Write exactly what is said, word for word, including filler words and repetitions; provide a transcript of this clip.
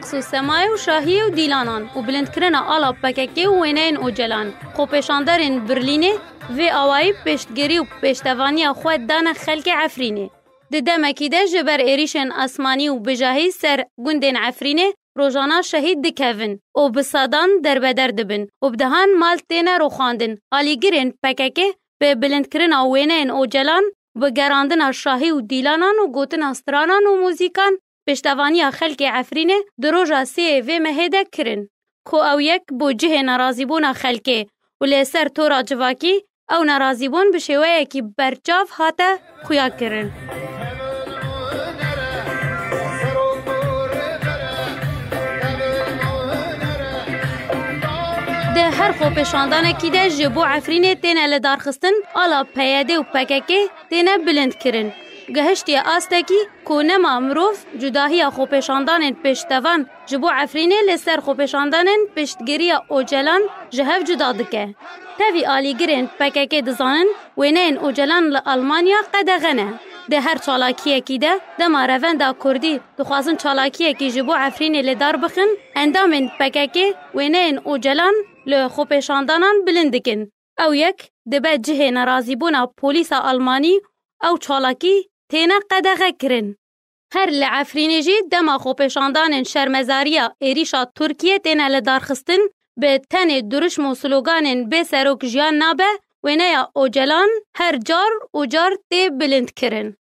Raqs û semayê û şahiyê û dîlanan û bilindkirina ala P K K û wêneyên Ocalan. Xwepêşanderên Birlînê vê awayî pêştgirî û pêştevaniya xwe dane xelkê Efrînê. Di demekî de ji ber êrîşên asmanî û bijahî ser gundên Efrînê rojana şehîd dikevin û bi sedan derbeder dibin û bi dehan mal têne roxandin. Alîgirên P K K bi bilindkirina wêneyên Ocalan, bi gerandina şahî û dîlanan û gotina stranan û muzîkan pêştevaniya xelkê Efrînê di roja sêyê vê mehê de kirin, ku ew yek bû cihê nerazîbûna xelkê û lê ser tora civakî ew nerazîbûn bi şêweyekî berçav hate xuyakirin. Di her xwepêşandanekî de ji bo Efrînê têne lidarxistin, ala P Y D û P K K têne bilindkirin. Gehiştiye astekî ku nema mirov cudahiya xwepêşandanên pêştevan ji bo Efrînê li ser xwepêşandanên piştgiriya Ocalan ji hev cuda dike. Tevî alîgirên P K K dizanin wêneyên Ocalan li Almanya qedexe ne. Di her çalakiyekî de, dema revenda Kurdî dixwazin çalakiyekî ji bo Efrînê li dar bixin, endamên P K K wêneyên Ocalan li xwepêşandanan bilind dikin. Ew yek dibe cihê nerazîbûna polîsa Almanî, ew çalakî têne qedexe kirin. Her li Efrînê jî dema xwepêşandanên şermezariya êrîşa Tirkiyê têne lidarxistin, bi tenê dirûşm û sloganên bê serok jiyan nabe, wêneya Ocalan her car û car tê bilind kirin.